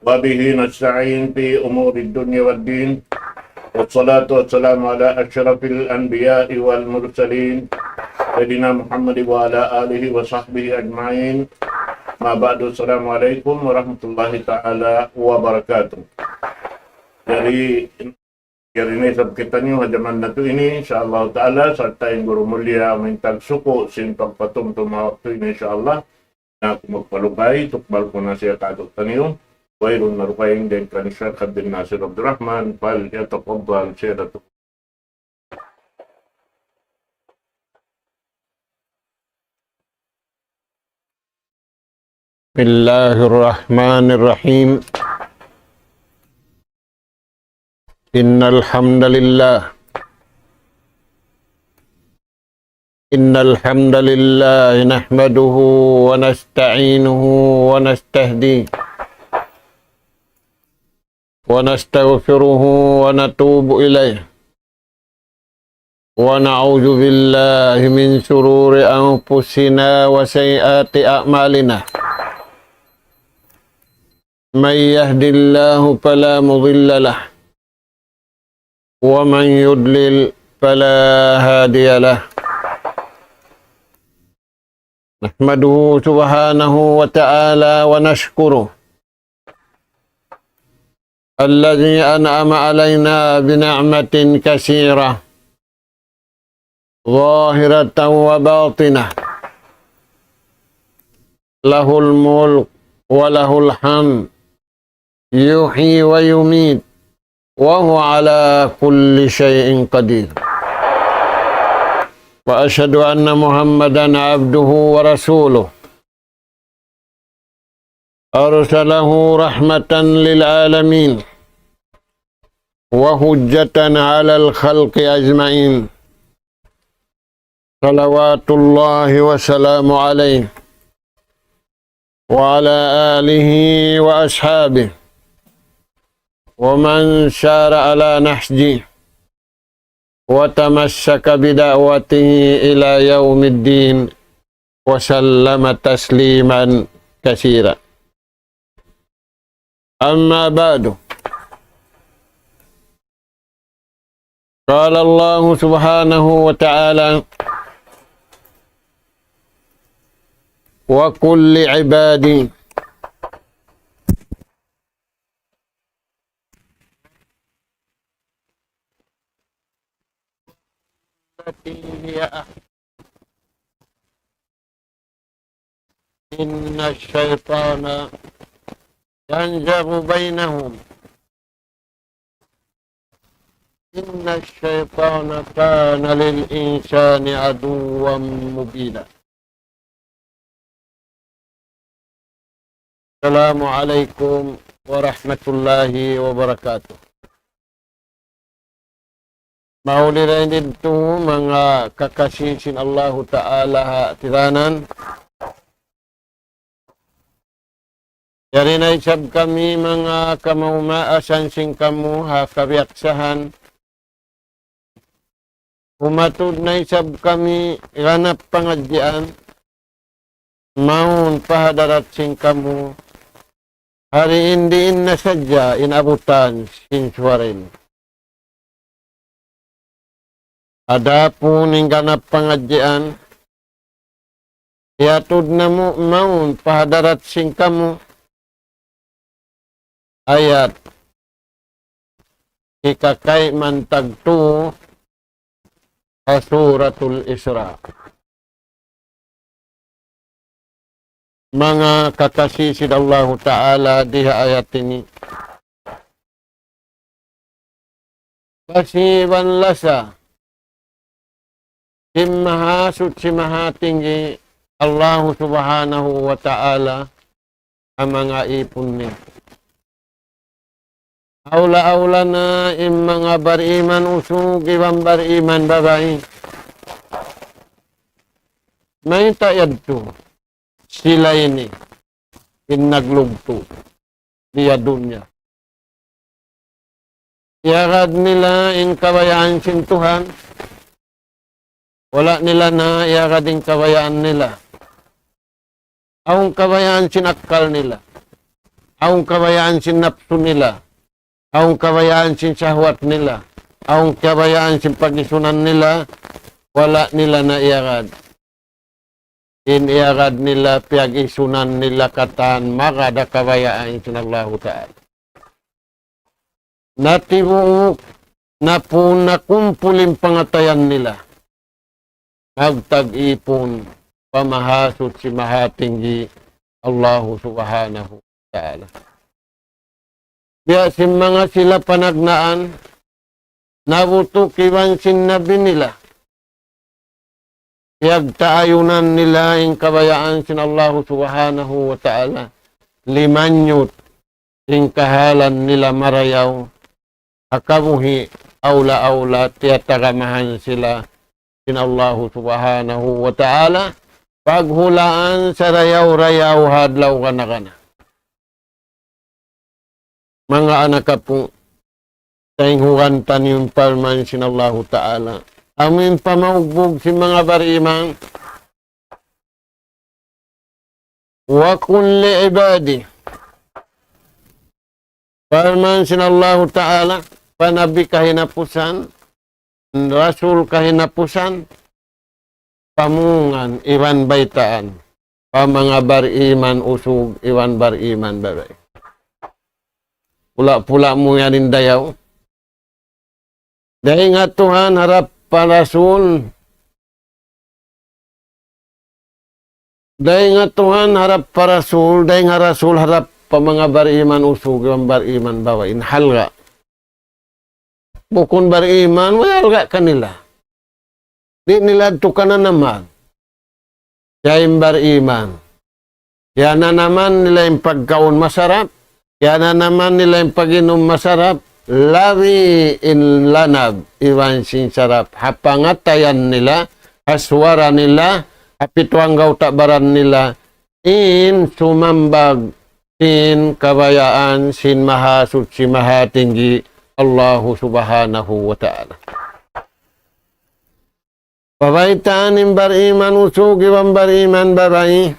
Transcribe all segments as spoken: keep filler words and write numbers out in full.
وبه نستعين في أمور الدنيا والدين. والصلاة والسلام على أشرف الأنبياء والمرسلين، سيدنا محمد وعلى آله وصحبه أجمعين. ما بعد، السلام عليكم ورحمة الله تعالى وبركاته. Jari, jari na isab kitaniyu ha jaman natu' ini, insya Allah ta'ala, sarta' in guru mulia mintag suku' sin pagpatumtum ha waktu ini, insya Allah. Na aku magpalugay, tukbal ku na siya kātu'niyu. Wayruun na dugaing dayn kan Sheikh Abdul Nasir Abdul Rahman, فليتفضل سيادته. بسم الله الرحمن الرحيم. إن الحمد لله، إن الحمد لله نحمده ونستعينه ونستهديه ونستغفره ونتوب إليه، ونعوذ بالله من شرور أنفسنا وسيئات أعمالنا. من يهد الله فلا مضل له، ومن يضلل فلا هادي له. نحمده سبحانه وتعالى ونشكره الذي أنعم علينا بنعمة كثيرة ظاهرة وباطنة، له الملك وله الحمد، يحيي ويميت، وهو على كل شيء قدير. وأشهد أن محمدا عبده ورسوله، أرسله رحمة للعالمين وحجة على الخلق أجمعين، صلوات الله وسلامه عليه وعلى آله وأصحابه ومن سار على نهجه وتمسك بدعوته إلى يوم الدين وسلم تسليما كثيرا. أما بعد، قال الله سبحانه وتعالى: وقل لعبادي التي هي أحسن إن الشيطان ينزغ بينهم إن الشيطان كان للإنسان عدوا مبينا. السلام عليكم ورحمة الله وبركاته. Mahuli dayn didtu manga kakasi sin Allahu Ta'ala ha tiranan. Yari na isab kami manga kamaumaasan sin kamu ha kabiyaksahan. Umatud na isab kami ganap pangadjian. Mawn pa hadarat sin kamu. Hari in diin na sadja in abutan sin suwara ini. Adapun in ganap pangadjian, hiyatud namu' mawn pa hadarat sin kamu, ayat hikakayman tagtu ha Suratul Isra. Manga kakasi sin Allahu Ta'ala di ha ayat ini. Kasi iban lasa sin Mahasuchi Mahatinggi Allahu Subhanahu wa Ta'ala ha manga īpun niya. Awla-awla na in manga bariman usug iban bariman babai. Mayta' yadtu sila ini in naglugtu' di ha dunya. Iyagad nila in kabayaan sin Tuhan, wala' nila na iyagad in kabayaan nila. Awn kabayaan sin akkal nila. awn kabayaan sin napsu nila, awn kabayaan sin sahwat nila, awn kabayaan sin pag-isunan nila, wala' nila na iyagad. In iyagad nila, piyag-isunan nila katan, magad ha kabayaan sin Allahu Ta'ala. Natibuuk, napun, nakumpul in pangatayan nila. Nagtag-ipun pa Mahasuchi Mahatinggi Allahu Subhanahu wa Ta'ala. Biya' sin manga sila panagnaan, nabutuk iban sin nabi nila. Piyagtaayunan nila in kabayaan sin Allahu Subhanahu wa Ta'ala. Limanyut in kahalan nila marayaw. Ha kabuhi' awla-awla tiyatagamahan sila sin Allahu Subhanahu wa Ta'ala. Paghulaan sarayaw-rayaw ha adlaw kana-kana. Manga anak apu', tainghuran taniyu in parman sin Allahu Ta'ala. Amu in pamaugbug sin manga bariman, وقل لعبادي. Parman sin Allahu Ta'ala, pa nabi kahinapusan, rasul kahinapusan, pamungan iban baytaan pa manga bariman usug iban bariman babai. Pula-pula mu yan in dayaw. Dayn ha Tuhan harap pa Rasul. Dayn ha Tuhan harap pa Rasul, dayn ha Rasul harap pa manga bariman usug iban bariman babai. In halga'. Bukun bariman, way halga' kanila. Di' nila yadtu kananaman. Siya in bariman. Kiyananaman nila in pagkaun masarap. Kiyananaman nila in pag-inum masarap. Labi in lanab iban sin sarap. Ha pangatayan nila, ha suwara nila, ha pitu anggawta' baran nila, in sumambag sin kabayaan sin Mahasuchi Mahatinggi Allahu Subhanahu wa Ta'ala. Pabaytaan in bariman usug iban bariman babai.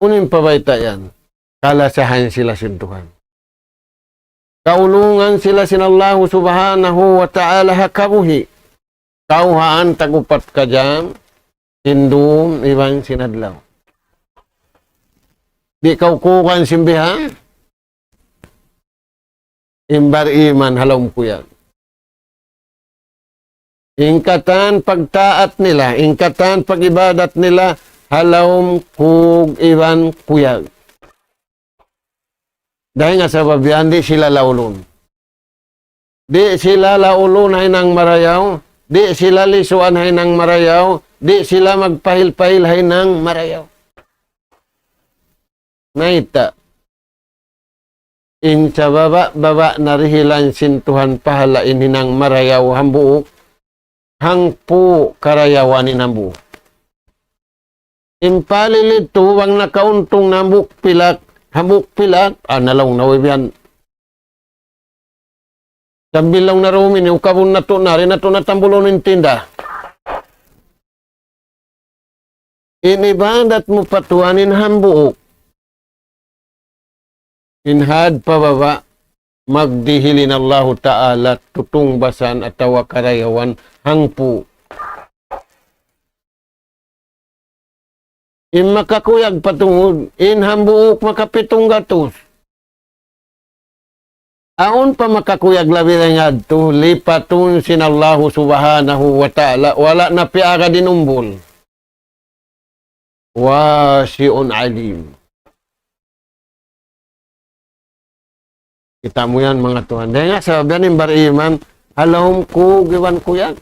Unu in pabayta' yan? Kalasahan sila sin Tuhan. Kaulungan sila sin Allahu Subhanahu wa Ta'ala ha kabuhi'. Kawhaan tag-upat ka jam, sin dum iban sin adlaw. Di' kaw kukuhan sin bihan, in bariman ha lawm kuyag. In katan pagtaat nila, in katan pag-ibadat nila, ha lawm kug iban kuyag. Dayn ha sabab yan, di' sila laulun. Di' sila laulun ha hinang marayaw, di' sila lisuan ha hinang marayaw, di' sila magpahil-pahil ha hinang marayaw. Mayta'? In sababa'-baba' na dihilan sin Tuhan pahala' in hinang marayaw hambuuk, hangpu' karayawan in hambuuk. In palilid tu bang nakauntung na hambuuk pilak, hambuuk pilak, ah, nalaung na way biyan. Sambil laung na rumi ini, ukabun natu' na, di' natu' na tambulun in tinda. In ibadat mu pa Tuhan in hambuuk. In had pa baba', magdihil in Allahu Ta'ala tutungbasan atawa karayawan hangpu'. In makakuyag pa tungud, in hambuuk makapitung gatus. Awn pa makakuyag labi dayn ha yadtu, lipatun sin Allahu Subhanahu wa Ta'ala, wala' na piyaagad in umbul. واسع عليم. Kita' mu yan, manga tuwan. Dayn ha sabab yan in bariman, ha lawm kug iban kuyag.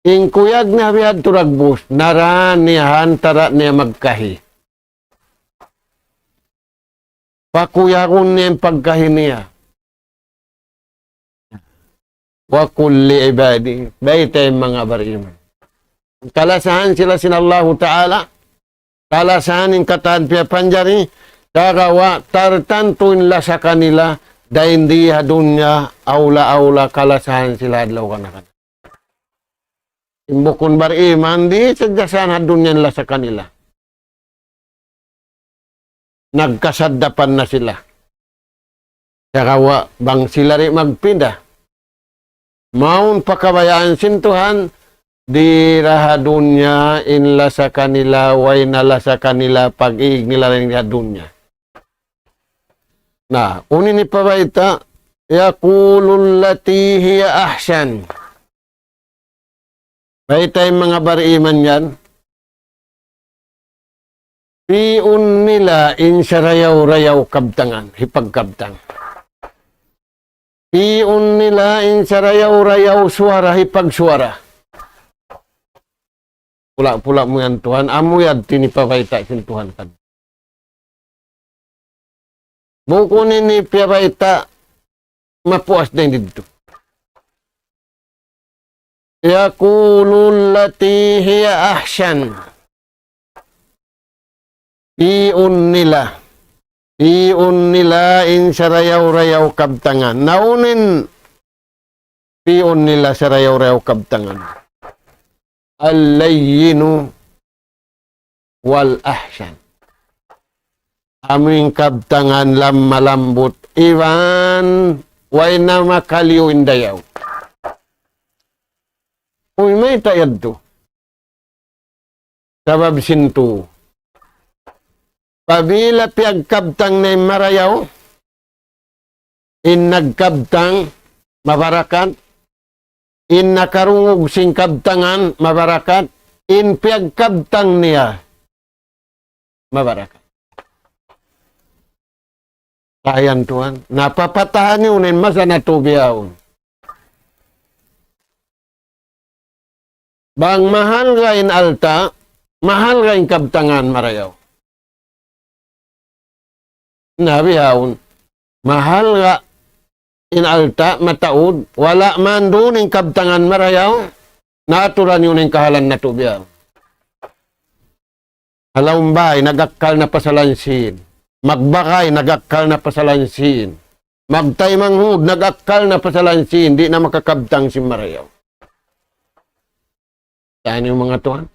In kuyag niya biyadtu dagbus, naraan niya ha antara' niya magkahi. Pakuyagun niya in pagkahi niya. وقل لعبادي, baytai in manga bariman. Kalasahan sila sin Allahu Ta'ala, kalasahan in katan piyapanjari, sagawa' tartantu in lasa kanila, dayn di ha dunya, awla-awla kalasahan sila adlaw kana-kana. In bukun bariman, di' sadja sa ha dunya in lasa kanila. nagkasaddapan na sila. Sagawa' bang sila di' magpinda. Mawn pa kabayaan sin Tuhan, di' ra ha dunya in lasa kanila, way na lasa kanila, pag-iig nila dayn ha dunya. Na, unu in hipabayta', يقول التي هي أحسن. Baytai manga bariman yan. Pi'un nila in sarayaw-rayaw kabtangan, hipagkabtang. Pi'un nila in sarayaw-rayaw suwara, hipagsuwara. Pula-pula mu yan Tuhan, amu yan in hipabayta' sin Tuhan kan. Bukun ini piyabayta', mapuas dayn didtu. يقول التي هي أحسن. Pi'un nila. Pi'un nila in sarayaw-rayaw kabtangan. Na unu in pi'un nila sarayaw-rayaw kabtangan. اللين والأحسن. Amu in kabtangan lam-, malambut iban way na makaliyu in dayaw. Uy, mayta' yadtu? Sabab sin tu. Pabila piyagkabtang na in marayaw, in nagkabtang, mabarakat. In nakarungug sin kabtangan, mabarakat. In piyagkabtang niya, mabarakat. Dayn Tuhan, napapatahan niyu na in masa natu' bihaun. Bang mahalga' in alta', mahalga' in kabtangan marayaw. Na bihaun, mahalga' in alta' mataud, wala' man duun in kabtangan marayaw, naturan niyu in kahalan natu' bihaun. Ha lawm bay, nag-akkal na pa salansin. Magbakay, nag-akkal na pa salansin. Magtaymanghud, nag-akkal na pa salansin, di' na makakabtang sin marayaw. Taniyu manga tuwan.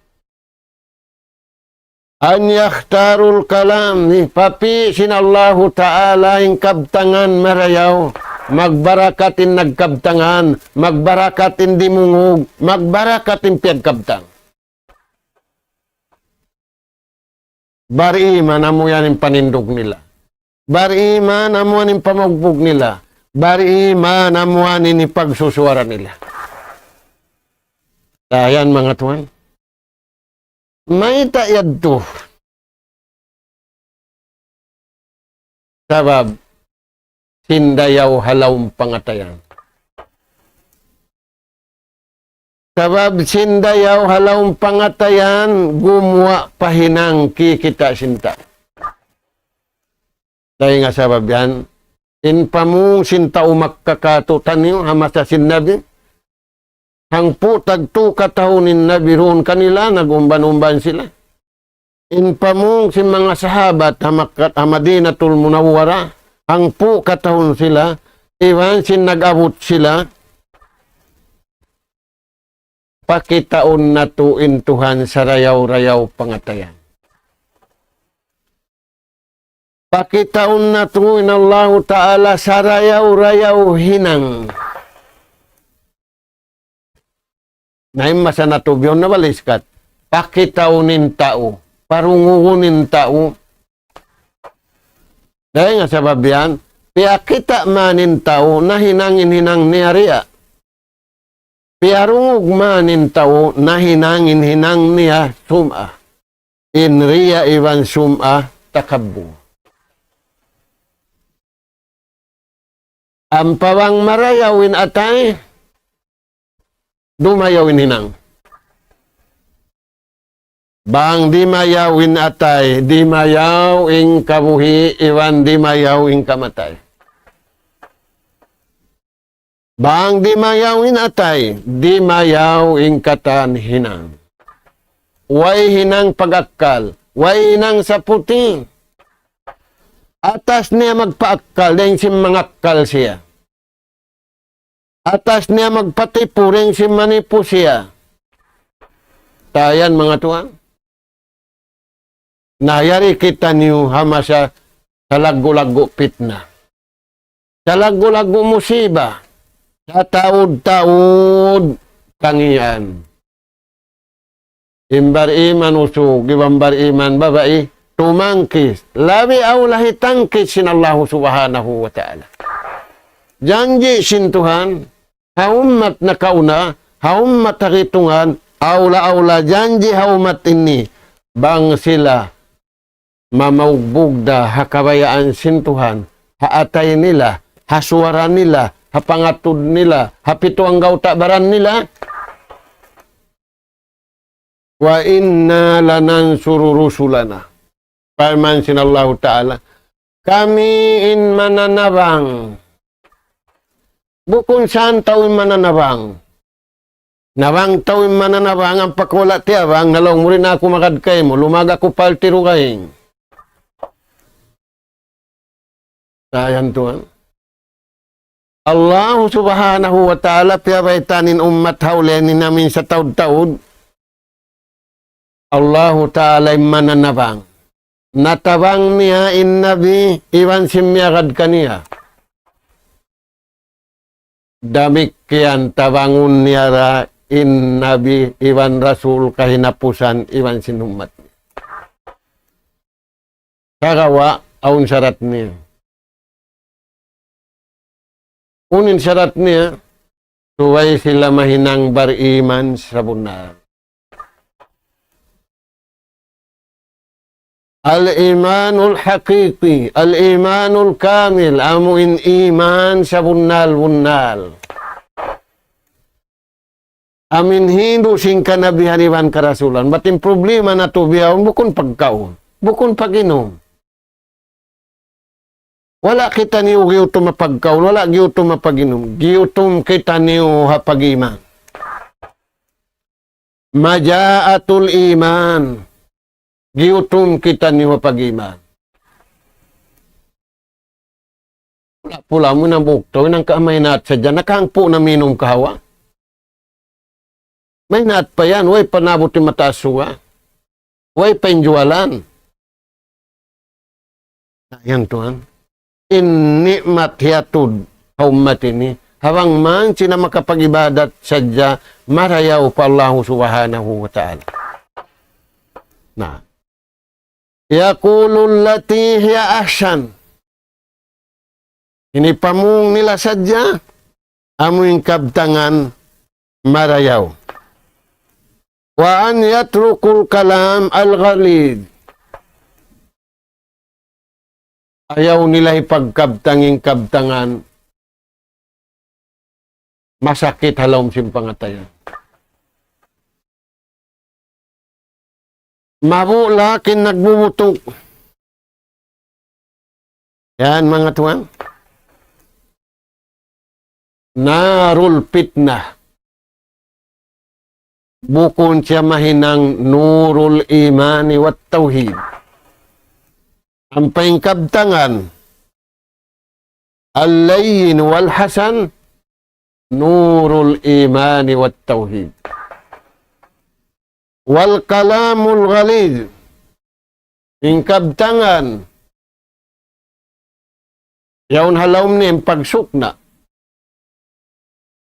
أن يختار الكلام, hipapi' sin Allahu Ta'ala in kabtangan marayaw. Magbarakat in nagkabtangan, magbarakat in dimungug, magbarakat in piyagkabtang. Bariman amu yan in panindug nila. Bariman amu yan in pamugbug nila. Bariman amu yan in hipagsusuwara nila. Dayn manga tuwan. Mayta' yadtu? Sabab sin dayaw ha lawm pangatayan. Sabab sin dayaw ha lawm pangatayan, gumuwa' pa hinang kikita' sin tau. Dayn ha sabab yan, in pamung sin tau Makka katu' taniyu, ha masa sin Nabi, hangpu' tagtu katahun in Nabi duun kanila, nag-umban-umban sila. In pamung sin manga sahabat ha Makka, ha Madinatul Munawwara, hangpu' katahun sila, iban sin nag-abut sila, pakitaun natu' in Tuhan sarayaw-rayaw pangatayan. Pakitaun natu' in Allahu Ta'ala sarayaw-rayaw hinang. Na in masa natu' bihaun na baliskat. Pakitaun in tau. Parungugun in tau. Dayn ha sabab yan, piyakita' man in tau, nahinang in hinang niya riya'. Piyarungug man in tau, nahinang in hinang niya sum'ah. In riya' iban sum'ah takabbur. Ampa bang marayaw in atay, dumayaw in hinang. Bang dimayaw in atay, dimayaw in kabuhi', iban dimayaw in kamatay. Bang dimayaw in atay, dimayaw in katan hinang. Way hinang pag-akkal, way hinang saputi. Atas niya magpaakkal, dayn sin mangakkal siya. Atas niya magpatipu, dayn sin manipu siya. Dayn manga tuwan. Na yari kitaniyu ha masa salaggu'-laggu' pitna, salaggu'-laggu' musiba, sataud-taud kangīan. In bariman usug, iban bariman babai, tumangkis. Labi awla hitangkis sin Allahu Subhanahu wa Ta'ala. Janji' sin Tuhan, ha ummat nakauna, ha ummat ha kitungan, awla-awla janji' ha ummat ini, bang sila mamaugbug da ha kabayaan sin Tuhan, ha atay nila, ha suwara nila, ha pangatud nila, ha pitu anggawta' baran nila. وإنا لننصر رسلنا. Parman sin Allahu Ta'ala, kami in mananabang. Bukun san tau in mananabang. Na bang tau in mananabang, ampa kaw wala' tiyabang, na laung mu di' na aku magad kaymu, lumag aku paltiru kaymu. Sa' yan tuwan. Allahu Subhanahu wa Ta'ala, piyabaytaan in ummat ha uli ini amin sataud-taud. Allahu Ta'ala in mananabang. Natabang niya in Nabi iban sin miyagad kaniya. Damikkiyan tabangun niya ra in Nabi iban Rasul kahinapusan iban sin ummat. Sagawa' awn sarat niya. Unu in sarat niya, subay sila mahinang bariman sabunnal. الإيمان الحقيقي, الإيمان الكامل, amu in iman sabunnal-bunnal. Amu in hindu' sin kanabihan iban karasulan. Bat in problema natu' bihaun bukun pagkaun, bukun pag-inum. Wala' kitaniyu giyutum ha pagkaun, wala' giyutum ha pag-inum. Giyutum kitaniyu ha pag-iman. مجاءة الإيمان. Giyutum kitaniyu ha pag-iman. Pula-pula mu na buktaw, in hangka mahinat sadja, nakahangpu' na minum kahawa. Mahinat pa yan, way pa naabut in mataas suga. Way pa in juwalan. Na, yan tuwan. In ni'mat hiyatud ha ummat ini, ha bang man sila makapag-ibadat sadja marayaw pa Allahu Subhanahu wa Ta'ala. Na. يقول التي هي أحسن. Ini pamung nila sadja, amu in kabtangan marayaw. وأن يتركوا الكلام الغليظ. Ayaw nila hipagkabtang in kabtangan masakit ha lawm sin pangatayan. Mabulak in nagbubutuk. Yan, manga tuwan. نار الفتنة. Bukun siya mahinang نور الإيمان والتوحيد. Ampa in kabtangan, اللين والحسن نور الإيمان والتوحيد. والكلام الغليظ. In kabtangan, yaun ha lawm niya in pagsukna'.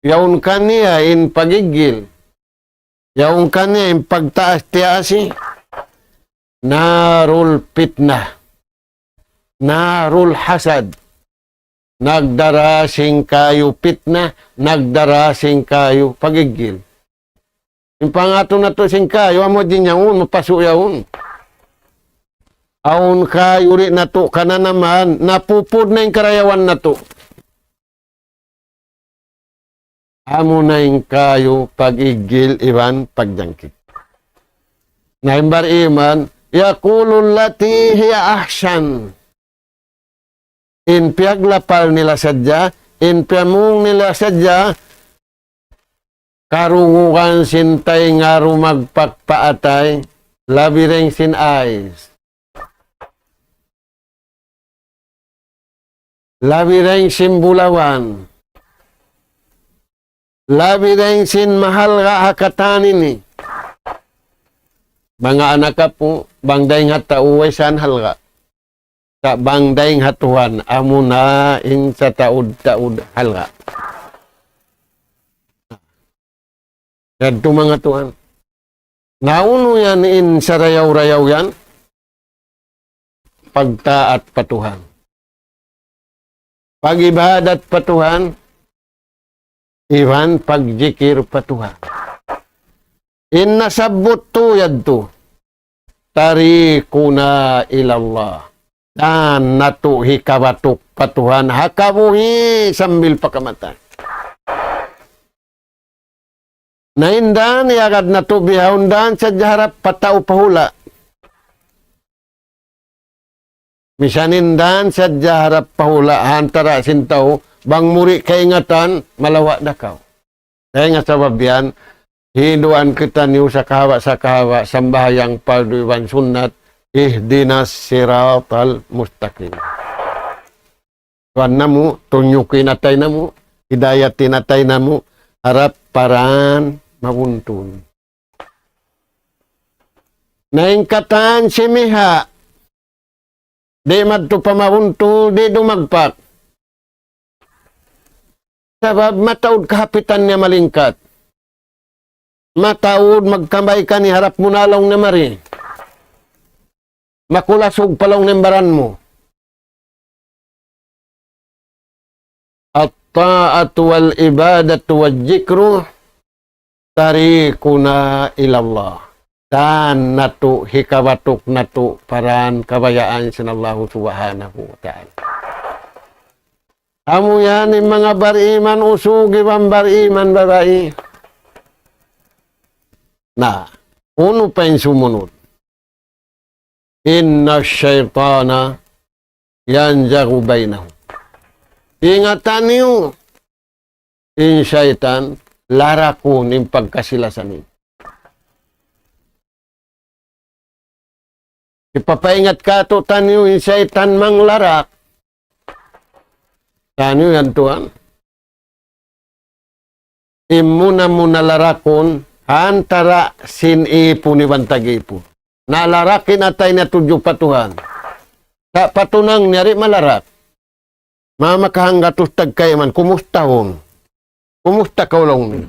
Yaun kaniya in pag-iggil. Yaun kaniya in pagtaas-tiyaasi. نار الفتنة. نار الحسد. Nagdara sin kayu pitna, nagdara sin kayu pag-iggil. In pangato natu' sin kayu, amu di' yaun, mapasu' yaun. Awn kayu di' natu' kananaman, napupud na in karayawan natu'. Amu na in kayu pag-iggil iban pagjangkit. Na in bariman, يقول التي هي أحسن. In piyaglapal nila sadja, in piyamung nila sadja, karungugan sin taynga rumagpak pa atay, labi dayn sin ais. Labi dayn sin bulawan. Labi dayn sin mahalga' ha katan ini. Manga anak apu', bang dayn ha tau way san halga'. Sa' bang dayn ha Tuhan, amuna in sataud-taud halga'. Yadtu manga tuwan. Na unu yan in sarayaw-rayaw yan? Pagtaat pa Tuhan. Pag-ibadat pa Tuhan. Iban pagjikir pa Tuhan. In nasabbut tu yadtu. Tariquna ilallah. Dan natu' hikabatuk pa Tuhan ha kabuhi' sambil pa kamatay. Na in dan, iyagad natu' bihaun dan sadja harap pa tau pa hula'. Misan in dan sadja harap pa hula' ha antara' sin tau, bang mu di' kaingatan, malawa' da kaw. Dayn ha sabab yan, hinduan kitaniyu sakahawa-sakahawa, sambahayang pardu iban sunnat, اهدنا الصراط المستقيم. Tuhan namu', tunjuki in atay namu', hidayati in atay namu', harap pa dan mabuntul. Na in katan simiha', di' madtu pa mabuntul, di' dumagpak. Sabab mataud kahapitan niya malingkat. Mataud magkambay ka ni harap mu na laung niya mari. Makulasug pa laung niya in baran mu. الطاعة والعبادة والذكر طريقنا إلى الله. Dan natu', hikabatuk natu', pa dan kabayaan sin Allahu Subhanahu wa Ta'ala. Amu yan in manga bariman usug iban bariman babai. Na, unu pa in sumunud? إن الشيطان ينزغ بينهم. Ingatan niyu, in saytan, larakun in pagkasi-lasa niyu. Hipapaingat kātu'niyu in saytan manglarak. Taniyu yan tuwan. In muna-muna larakun, ha antara' sin ipun iban tag-ipun. Na larak in atay niya tudju pa Tuhan. Sa' patunang niya di' malarak. Mama kahanggatus tagkaiman, kumustahun. Kumusta kaw laung niya?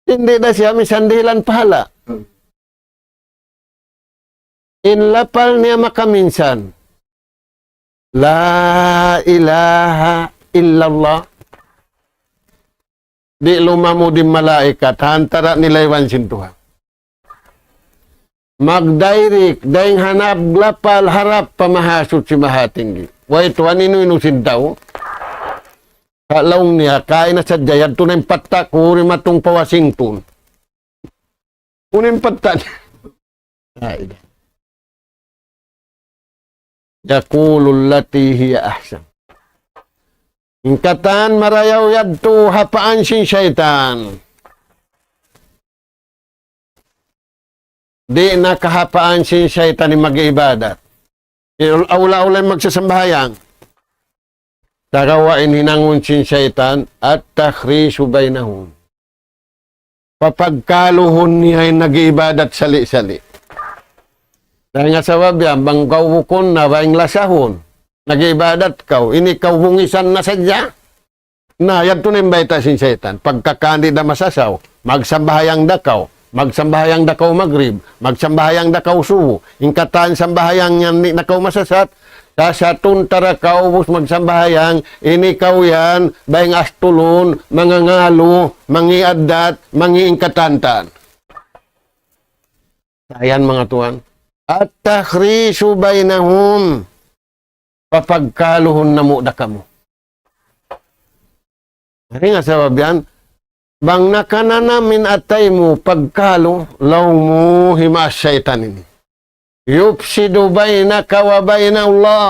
Di' da siya misan dihilan pahala'. In lapal niya makaminsan. لا إله إلا الله. Di' lumamud in malaikat, ha antara' nila iban sin Tuhan. Magdairik, dayn ha naglapal harap pa Mahasuchi Mahatinggi. Way Tuhan, inu-inu sin tau. Ka laung niya, kaina sadja, yadtu na in patta' ku, uri matung pa Washington. Unu in patta' niya? La ilaha. يقول التي هي أحسن. In katan marayaw yadtu hapaan sin saytan. Di' na kahapaan sin saytan in mag-ibadat. Awla-awla in magsasambahayang. Sagawa' in hinangun sin saytan, التخريص بينهم. Papagkaluhun niya in nag-iibadat sali'-sali'. Dayn ha sabab yan, bang kaw bukun na, bang lasahun. Nag-iibadat kaw, ini kaw bungisan na sadja. Na, yadtu na in bayta' sin saytan. Pagka kaw di' da masasaw, magsambahayang da kaw, magsambahayang da kaw magrib, magsambahayang da kaw subu. In katan sambahayang yan di' na kaw masasat, sa, sa tuntara kaw ubus magsambahayang, ini kaw yan, bayng astulun, mangangalu, mangi' addat, mangi' in katan-katan. Sa yan, manga tuwan. التخريص بينهم. Papagkaluhun namu' da kamu. Dayn ha sabab yan, bang nakananam in atay mu pagkalu, laung mu himaas saytan ini. يفسد بينك وبين الله.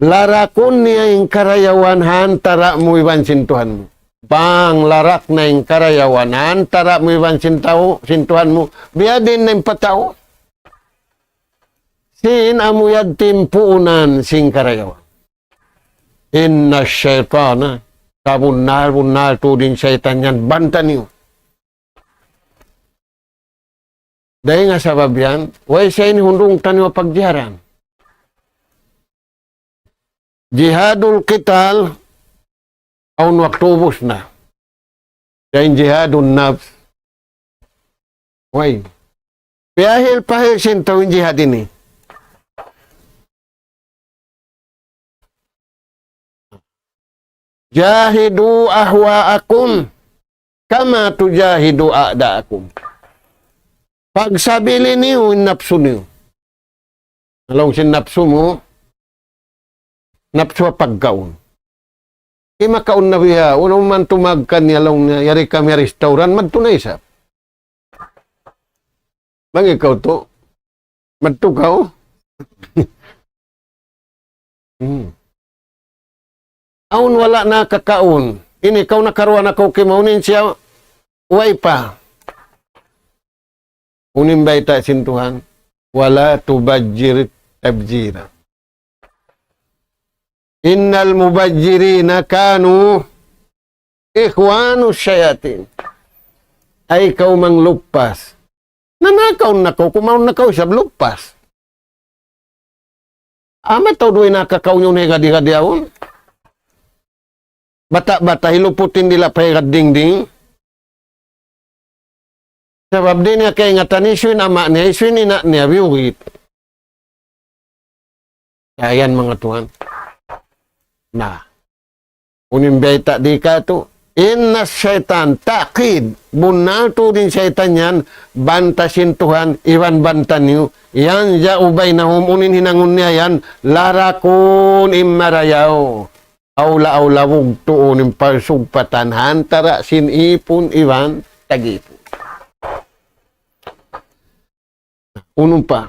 Larakun niya in karayawan ha antara' mu iban sin Tuhan mu. Bang larak na in karayawan ha antara' mu iban sin tau, sin Tuhan mu, biyadiin na in pa tau. Sin amu yadtu in puunan sin karayawan. إن الشيطان, sabunnal-bunnal tuud in saytan yan, banta niyu. Dayn ha sabab yan, way sa ini hundung taniyu pagjiharan. Jihadul qital, awn waktu ubus na. Dayn jihadun nafs. Way. Piyahil-pahil sin tau in jihad ini. جاهدوا أهواءكم كما تجاهدوا أعداءكم. Pagsabili niyu in napsu niyu. Laung sin napsu mu, napsu ha pagkaun. Di' makaun na biya', unu man tumagkan niya laung niya, yari kami ha restaurant, madtu na isab. Bang ikaw tu, madtu kaw. Hmm. Awn wala' na kakaun. Ini kaw nakaruwa na kaw kimaunin siya, way pa. Unu in bayta' sin Tuhan, ولا تبذر تبذيرا. إن المبذرين كانوا إخوان الشياطين. Ay kaw manglupas. Nanakaw na kaw, kumaun na kaw isab lupas. Amat tau duwa nakakaw niyu na higad-higad yaun. Bata'-bata' hiluputin dila' pa higad dingding. Sabab di' niya kaingatan hisiyu in ama' niya, hisiyu in ina' niya, biyugit. Ayan manga tuwan. Na. Unu in bayta' di katu'. إن الشيطان تأكيد. Bunnal tuud in saytan yan, banta sin Tuhan, iban banta niyu, ينزع بينهم, unu in hinangun niya yan, larakun in marayaw. Awla-awla bugtuun in pagsugpatan ha antara' sin ipun iban tag-ipun. Unu pa?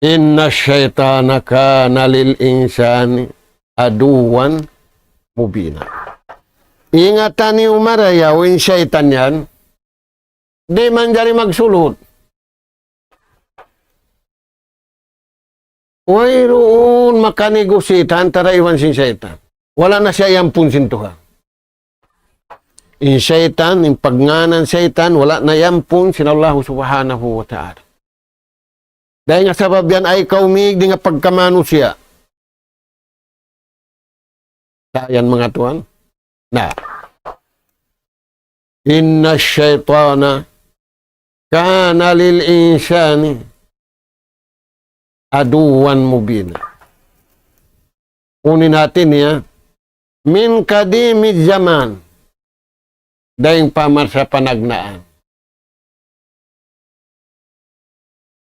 إن الشيطان كان للإنسان عدوا مبينا. Ingatan niyu marayaw in saytan yan, di' manjari magsulut. Wayruun makanegosita antara' iban sin saytan. Wala' na siya iyampun sin Tuhan. In saytan, in pagngānan saytan, wala' na iyampun sin Allahu Subhanahu wa Ta'ala. Dayn ha sabab yan ay kaumig dayn ha pagkamanusiya'. Sa' yan manga tuwan. Na. إن الشيطان كان للإنسان عدوا مبينا. Unu in hāti niya, من قديم الزمان. Dayn pa masa panagnaan.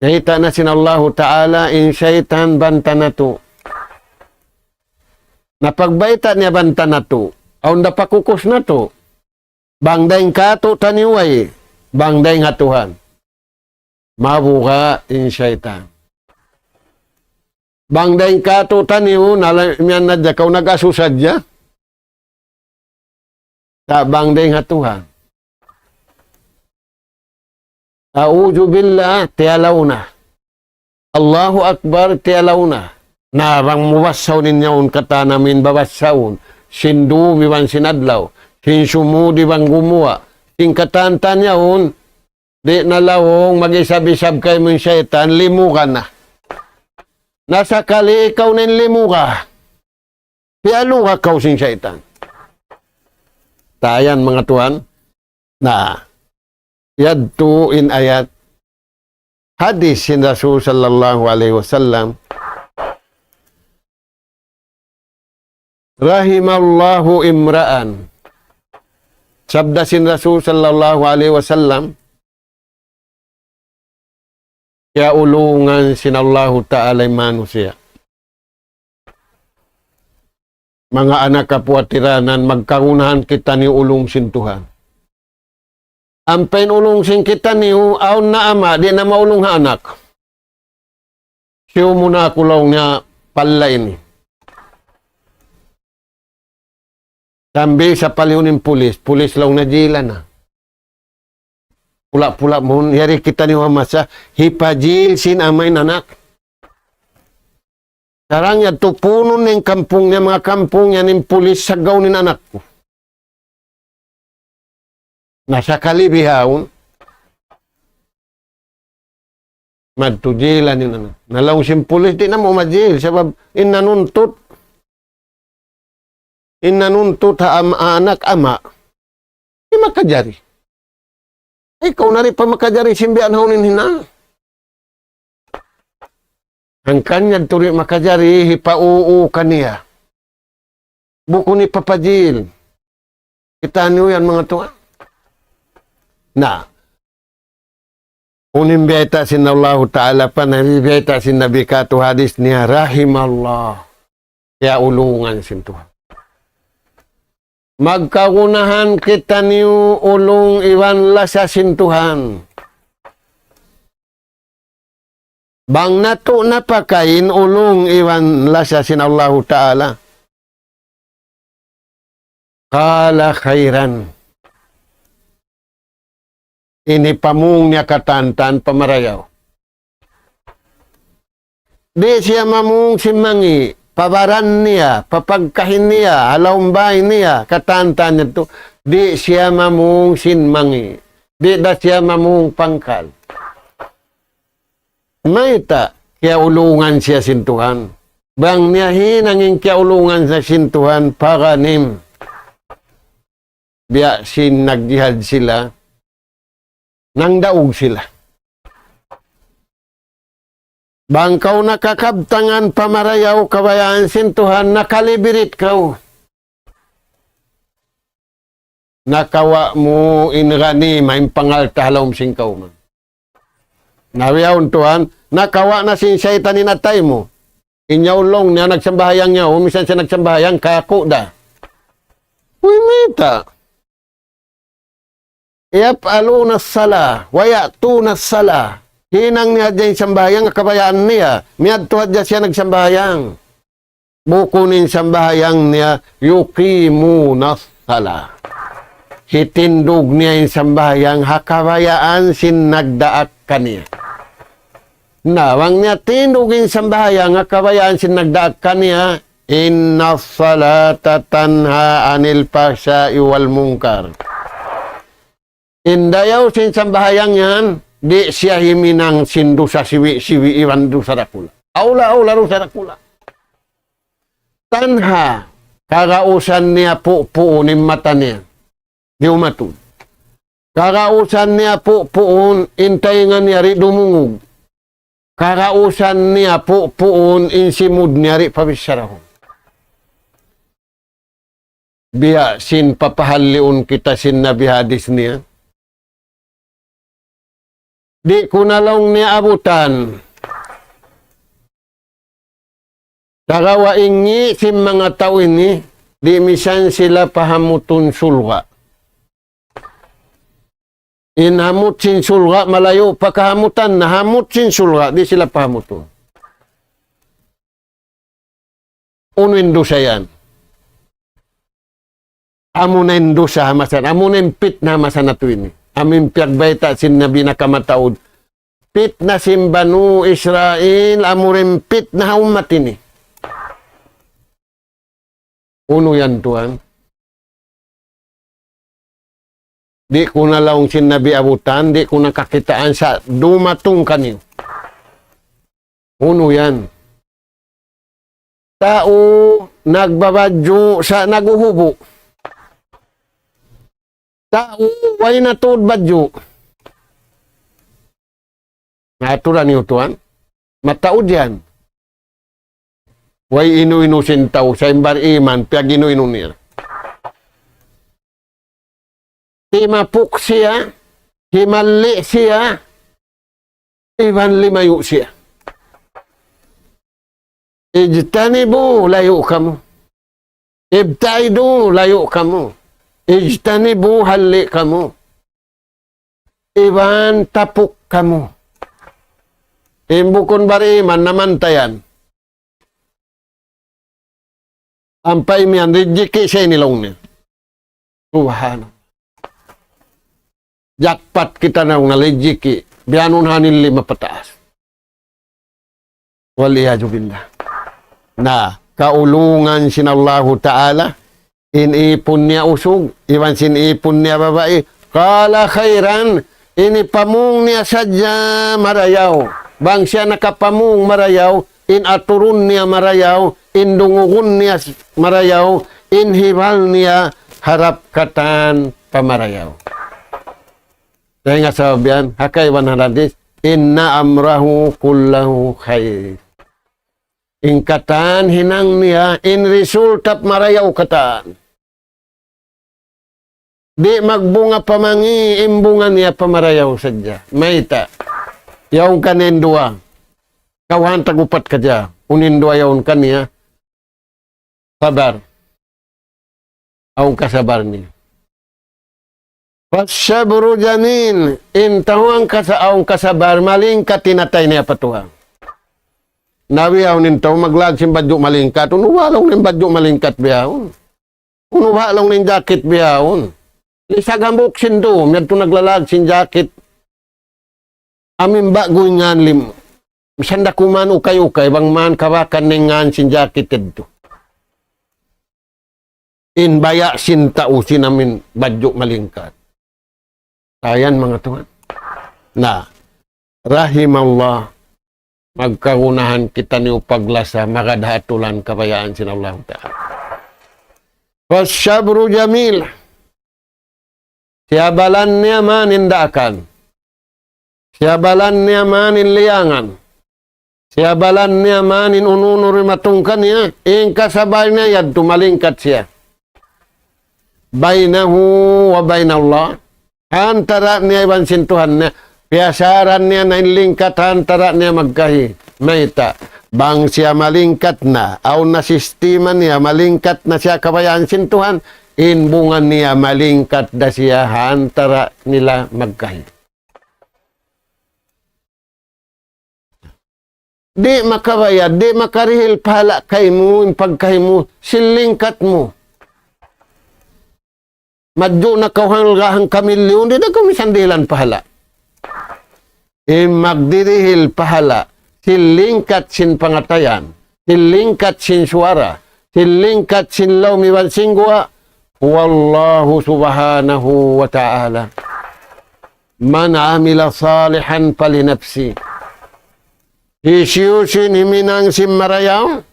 Kiyita' na sin Allahu Ta'ala in saytan banta natu'. Na pagbayta' niya banta natu', awn da pa kukus natu'. Bang dayn kātu'niyu way, bang dayn ha Tuhan. Mabuga' in saytan. Bang dayn kātu'niyu, nala-, miyan na dya kaw nag-asu sadja. Sa' bang dayn ha Tuhan. A'udhu billah, tiyalaw na. Allahu Akbar, tiyalaw na. Na bang mubassaw ninyaun katan amin babassawn, sin dum iban sin adlaw, sin sumud iban gumuwa', sin katan-katan yaun, di' na laung mag-isab-isab kaymu in saytan, limuga na. Na sakali ikaw na in limuga. Piyaluga kaw sin saytan. Tayan, manga tuwan. Na, yadtu in ayat hadis sin Rasul sallallahu alayhi wasallam. رحم الله امرأ. Sabda sin Rasul sallallahu alayhi wasallam, kiyaulungan sin Allahu Ta'ala in manusiya'. Manga anak kapuwatiranan, magkangunahan kitaniyu ulung sin Tuhan. Ampa in ulung sin kitaniyu, awn na ama', di' na maulung ha anak. Siyu muna aku laung niya palla ini. Sambil sapalihun in pulis, pulis laung niya jila na. Pula-pula mun, yari kitaniyu ha masa, hipajil sin ama' in anak. Sarang yadtu punun in kampung niya, manga kampung niya in pulis, saggaw in anak ku. Na sakali bihaun, Madtu jail in anak. Na laung sin pulis, di' na mu ma-jail. Sabab in nanuntut, in nanuntut ha am-, anak ama'. Di' makajari. Ikaw na di' pa makajari sin biya' na unu in hinang. Hangkan niya tuud di' makajari, hipa-uu kaniya. Bukun hipapa-jail. Kita' niyu yan, manga tuwan. Na, unu in bayta' sin Allahu Ta'ala pa, na bayta' sin Nabi katu' hadis niya, rahimallah. Kiyaulungan sin Tuhan. Magkagunahan kitaniyu ulung iban lasa sin Tuhan. Bang natu' napakain ulung iban lasa sin Allahu Ta'ala. Qala khairan. Ini pamung niya katantan pa marayaw. Di' siya mamung sin mangi', pa baran niya, pa pagkahi niya, ha lawm bāy niya, katantan niya tu. Di' siya mamung sin mangi'. Di' da siya mamung pangkal. Mayta', kiyaulungan siya sin Tuhan. Bang niya hinang in kiyaulungan siya sin Tuhan, paganim. Biya' sin nagjihad sila, nangdaug sila. Bang kaw nakakabtangan pa marayaw kabayaan sin Tuhan, nakalibirit kaw. Nakawa' mu in ghanima, in pangalta' ha lawm sin kawman. Na bihaun tuwan, nakawa' na sin saytan in atay mu. In yaun laung niya nagsambahayang yaun, misan siya nagsambahayang, kaku' da. Uy, mayta'. Yaf'aluna as-salah, wa ya'tuna as-salah. Hinang niya hadja in sambahayang, kabayaan niya. Miyadtu hadja siya nagsambahayang. Bukun in sambahayang niya, yuqimuna as-salah. Hitindug niya in sambahayang ha kabayaan sin nagdaak kaniya. Na, bang niya tindug in sambahayang ha kabayaan sin nagdaak kaniya, inna as-salata tanha anil fahsha'i wal munkar. In dayaw sin sambahayang yan, di' siya himinang sin dusa siwi'-siwi' iban dusa dakula'. Awla-awla dusa dakula'. Tanha, kagausan niya pu'puun in mata niya. Di' umatud. Kagausan niya pu'puun in taynga niya di' dumungug. Kagausan niya pu'puun in simud niya di' pabichara. Biya' sin papahalliun kita sin Nabi hadis niya. Di' ku na laung niya abutan. Sagawa' in ngi' sin manga tau ini, di' misan sila pahamutun surga'. In hamut sin surga', malayu' pa kahamutan, na hamut sin surga', di' sila pahamutun. Unu in dusa yan? Amu na in dusa ha masa, amu na in pitna ha masa natu' ini. Amu in piyagbayta' sin Nabi nakamataud. Pitna sin Banu Israil, amu in pitna ha ummat ini. Unu yan, tuwan? Di' ku na laung sin Nabi abutan, di' ku na kakitaan sa' dumatung kaniyu. Unu yan? Tau nagbabadju' sa' naghuhubu'. Tau way na tuud badju'. Aturan niyu tuwan. Mataud yan. Way inu-inu sin tau, sa' in bar-iman, piyag-inu-inu niya. Timapuk siya, himalli' siya, iban limayu' siya. Ijtanibu, layu' kamu. Ibtaidu, layu' kamu. Ijtanibu, halli' kamu. Iban tapuk kamu. In bukun bariman namantayan. Ampa imiyan rijiki' sa' ini laung niya. Subhanallah. Jackpot kita na nga rijiki'. Biyanun hanin lima pataas. Wal iyadhu billah. Na, kaulungan sin Allahu Ta'ala, in ipun niya usug, iban sin ipun niya babai, qala khairan, ini pamung niya sadja marayaw. Bang siya nakapamung marayaw, in aturun niya marayaw, in dungugun niya s-, marayaw, in hibal niya harap katan pa marayaw. Dayn ha sabab yan, ha kaibanan hadith, "Inna amrahu kullahu khair." In katan hinang niya, in resulta marayaw katan. Di' magbunga pa mangi', in bunga niya pa marayaw sadja. Mayta'? Yaun kaniya in duwa. Kawhaan tag-upat kaniya. Unu in duwa yaun kaniya? Sabar. Awn kasabar niya. Fasabru jamil. In tau awn kasa-, awn kasabar, malingkat in atay niya pa Tuhan. Na bihaun in tau maglag sin badju' malingkat. Unu ba laung in badju' malingkat bihaun? Unu ba laung in jacket bihaun? Lisag hambuuk sin dum, yadtu naglalag sin jacket. Amu in ba'gu in ngan lim-, misan da kuman ukay-ukay, bang man kabakan in ngan sin jacket yadtu. In baya' sin tau sin amu in badju' malingkat. Ayan, manga tuwan. Na, rahimallah, magkagunahan kitaniyu paglasa, magad ha atulan kabayaan sin Allahu Ta'ala. Fasabru jamil. Siyabalan niya man in daakan. Siyabalan niya man in liyangan. Siyabalan niya man in unu-unu dimatung kaniya. In kasabar niya yadtu malingkat siya. Bainahu wa bainallah. Antara' niya iban sin Tuhan niya. Piyasaran niya na in lingkat antara' niya magkahi. Mayta'? Bang siya malingkat na, awn na sistema niya, malingkat na siya kabayaan sin Tuhan, in bunga niya malingkat da siya antara' nila magkahi. Di' makabayad, di' makarihil pahala' kaymu, in pagkahi mu, sin lingkat mu. Madju' na kaw hangga hangka milyun, di' da kaw misan dihilan pahala'. In magdirihil pahala', sin lingkat sin pangatayan, sin lingkat sin suwara, sin lingkat sin lawm iban sin guwa', huwallahu subhanahu wa ta'ala. Man amila salihan falinafsi. Hisiyu-siyu in himinang sin marayaw,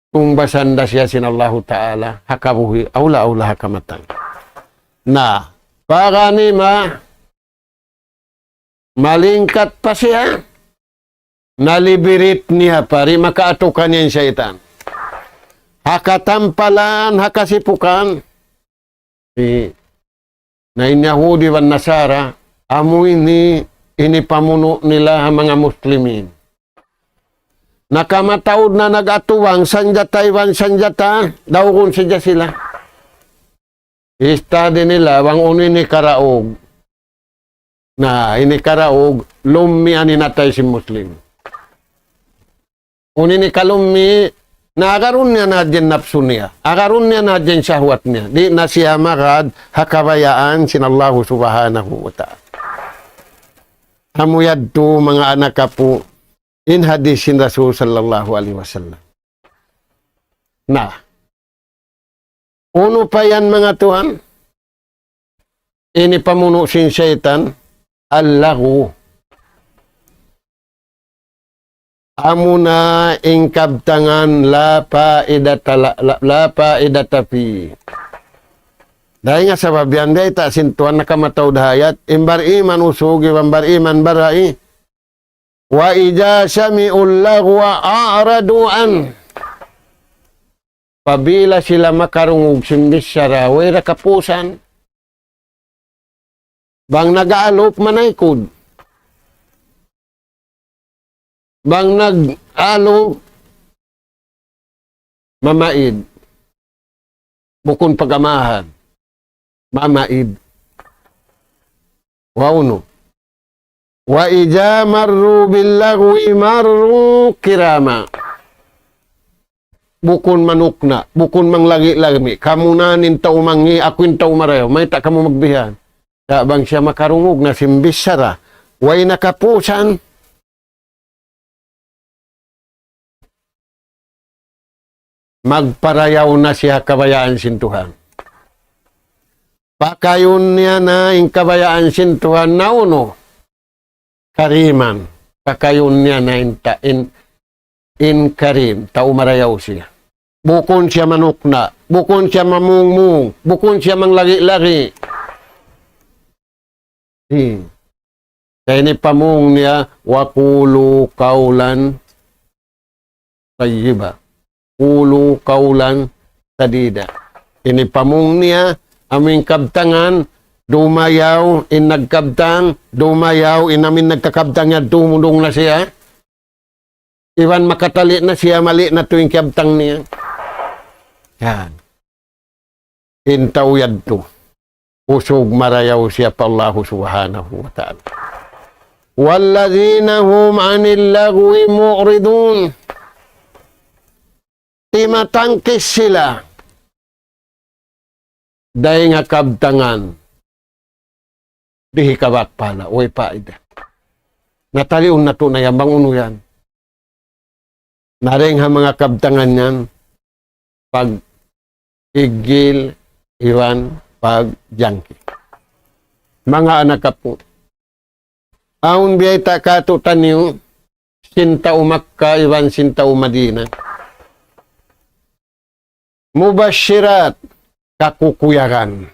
tungbasan da siya sin Allahu Ta'ala, ha kabuhi', awla-awla ha kamattan. Na, paganima, malingkat pa siya, nalibirit niya pa, di' makaatu kaniya in saytan. Ha katampalan, ha kasipukan, i-, na in Yahudi iban Nasara, amu ini, ini pamunu' nila ha manga Muslimin. Na kamataud na nag-atubang, sanjata iban sanjata, daugun sadja sila. Istadi nila, bang unu ini karaug. Na, ini karaug, lummi' in atay sin Muslim. Unu ini kalummi', na agarun niya na hadja in napsu niya. Agarun niya na hadja in shahwat niya. Di' na siya magad ha kabayaan sin Allahu Subhanahu wa Ta'ala. Amu yadtu manga anak apu', in hadis sin Rasul sallallahu alayhi wasallam. Na, unu pa yan manga tuwan? Ini pamunu' sin saytan, al-laghwu. Amuna in kabtangan la faidata la, la, la faidata fi. Dayn ha sabab yan, biya' ta sin tuwan nakamataud ha ayat, in bariman usug, iban bariman babai, وإذا سمعوا اللغو أعرضوا عنه. Apabila sila makarungug sin bichara way da kapusan, bang nag-aalup manaykud. Bang nag-aalup mamaid. Bukun pag-amahan. Mamaid. Wa unu. وإذا مروا باللغو مروا كراما. Bukun manukna', bukun manglagi-lagi. Kamu na in tau mangi', aku in tau marayaw. Mayta' kamu magbihan? Sa' bang siya makarungug na sin bichara way na kapusan, magparayaw na siya kabayaan sin Tuhan. Pakayun niya na in kabayaan sin Tuhan na unu? كريما. Kakayun niya na in, ta, in, in Karim, tau marayaw siya. Bukun siya manukna', bukun siya mamungmung, bukun siya manglagi-lagi. Hmm. Sa' ini pamung niya, وقولوا قولا طيبا. قولوا قولا سديدا. Ini pamung niya, amu in kabtangan, dumayaw in nagkabtang, dumayaw in amu in nagkakabtang niya, dumudung na siya. Iban makatali' na siya, mali na tuud in kiyabtang niya. Yan. In tau yadtu. Usug marayaw siya pa Allahu Subhanahu wa Ta'ala. والذين هم عن اللغو معرضون. Timatangkis sila dayn ha kabtangan di' hikabak pahala, way paida. Nataliun natu' na yan, bang unu yan. Na dayn ha manga kabtangan yan, pag-iggil, iban pagjangki. Manga anak apu', awn biyayta' kātu'niyu, sin tau Makkah, iban sin tau Madinah. Mubashirat, kakukuyagan.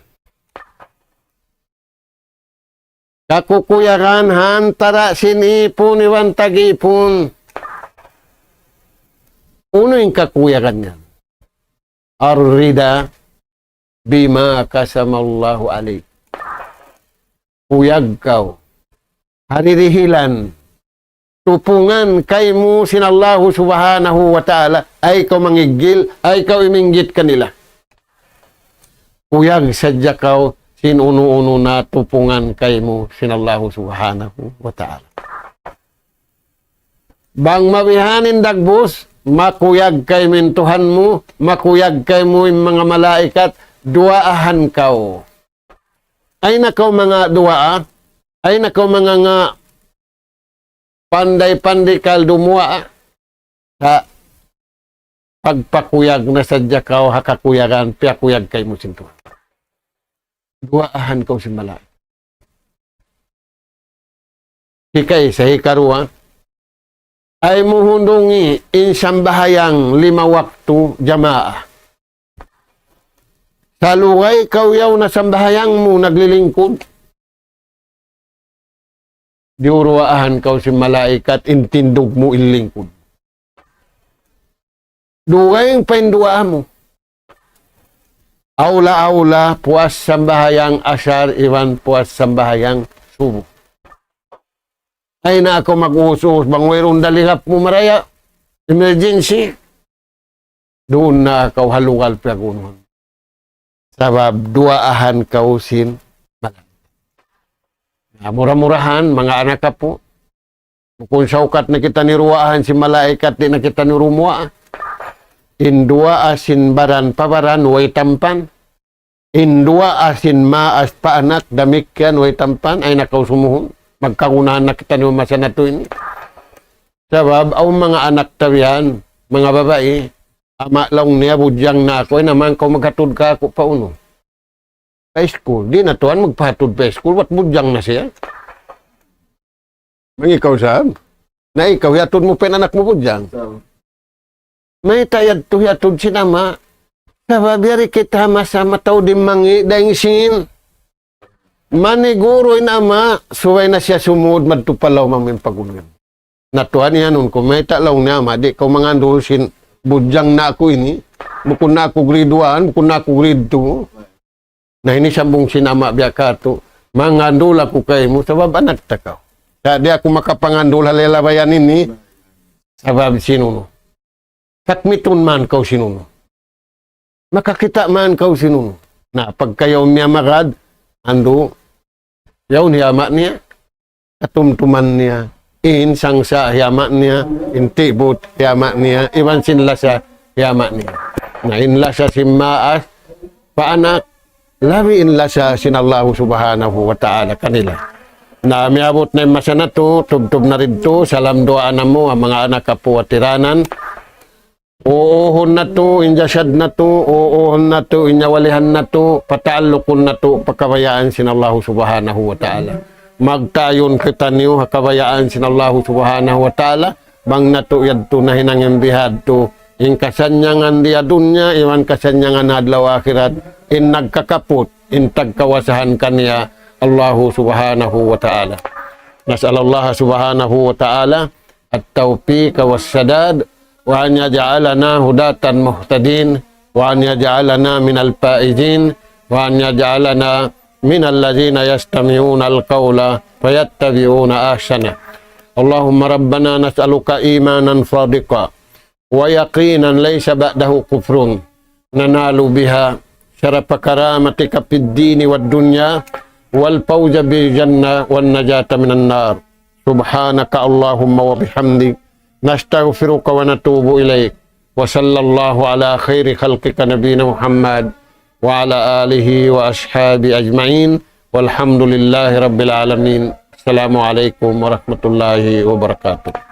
Kakukuyagan ha antara' sin ipun iban tag-ipun. Unu in kakuyagan niya? الرضا بما قسم الله عليك. Kuyag kaw. Haririhilan. Tupungan kaymu sin Allahu Subhanahu wa Ta'ala. Ay kaw mangiggil, ay kaw iminggit kanila. Kuyag sadja kaw sin unu-unu na tupungan kaymu sin Allahu Subhanahu wa Ta'ala. Bang mabihan in dagbus, makuyag kaymu in Tuhan mu, makuyag kaymu in manga malaikat, duwaahan kaw. Ay na kaw manga duwaa, ay na kaw manga nga panday-panday kal dumuwaa, sa' pagpakuyag na sadja kaw ha kakuyagan, piyakuyag kaymu sin Tuhan. Duwaahan kaw sin malaikat. Hikaisa, hikaruwa, ay mu hundungi in sambahayang lima waktu jamaa. Salugay kaw yaun na sambahayang mu naglilingkud. Diyuruwaahan kaw sin malaikat in tindug mu in lingkud. Dugaing pa in duwaa mu. Awla-awla, puas sambahayang asar, iban puas sambahayang subuh. Ay na aku mag-uus-uus, bang wayruun daligap mu maraya. Emergency. Duun na kaw ha lugal piyagunuhan. Sabab duwaahan kaw sin malaikat. Na, mura-murahan, manga anak apu'. Bukun saukat na kita niruwaahan sin malaikat, di' na kita nirumuwaa. In duwaa sin baran pa baran, way tampan. In duwaa sin maas pa anak, damikkiyan, way tampan, ay na kaw sumuhun. Magkagunahan na kita niyu masa natu' ini. Sabab, awn manga anak ta bihan, manga babai, ama' laung niya budjang na aku, ay na man kaw maghatud kāku' pa unu. Pa iskul. Di' na tuwan magpahatud pa iskul, bat budjang na siya. Bang ikaw sab. Na ikaw, hiyatud mu pa in anak mu budjang. Mayta' yadtu hiyatud sin ama'. Sabab yari kita masa mataud in mangi' dayn sin. Maniguru in ama', subay na siya sumud madtu pa lawm amu in pag'ulung. Na tuwan iyanun ku, mayta' laung niya ama', di' kaw mangandul sin budjang na aku ini, bukun na aku grade one, bukun na aku grade two. Na ini sambung sin ama' biya' katu', mangandul aku kaymu, sabab anak ta kaw. Sa' di' aku makapangandul ha lalabayan ini, sabab sin unu. Takmitun man kaw sin unu. Makakita' man kaw sin unu. Na, pagka yaun niya magad, andu', yaun hi ama' niya, katumtuman niya. In sangsa' hi ama' niya, in tibut hi ama' niya, iban sin lasa hi ama' niya. Na, in lasa sin maas, pa anak, labi in lasa sin Allahu Subhanahu wa Ta'ala kanila. Na, miyabut na in masa natu', tubtub na didtu, salam duwaa namu', ha manga anak apu' ha tiranan. Uuhun natu', in jasad natu', uuhun natu', in nyawalihan natu', pataallukun natu', pa kabayaan sin Allahu Subhanahu wa Ta'ala. magtayun kitaniyu ha kabayaan sin Allahu Subhanahu wa Ta'ala, bang natu' yadtu nahinang in bihadtu, in kasannyangan di ha dunya, iban kasannyangan adlaw akhirat, in nagkakaput, in tagkawasahan kaniya Allahu Subhanahu wa Ta'ala. نسأل الله سبحانه وتعالى التوفيق والسداد، وأن يجعلنا هداة مهتدين، وأن يجعلنا من الفائزين، وأن يجعلنا من الذين يستمعون القول فيتبعون أحسنه. اللهم ربنا نسألك إيمانا صادقا ويقينا ليس بعده كفر، ننال بها شرف كرامتك في الدين والدنيا، والفوز بالجنة والنجاة من النار. سبحانك اللهم وبحمدك، نستغفرك ونتوب إليك. وصلى الله على خير خلقك نبينا محمد وعلى آله وأصحابه أجمعين، والحمد لله رب العالمين. السلام عليكم ورحمة الله وبركاته.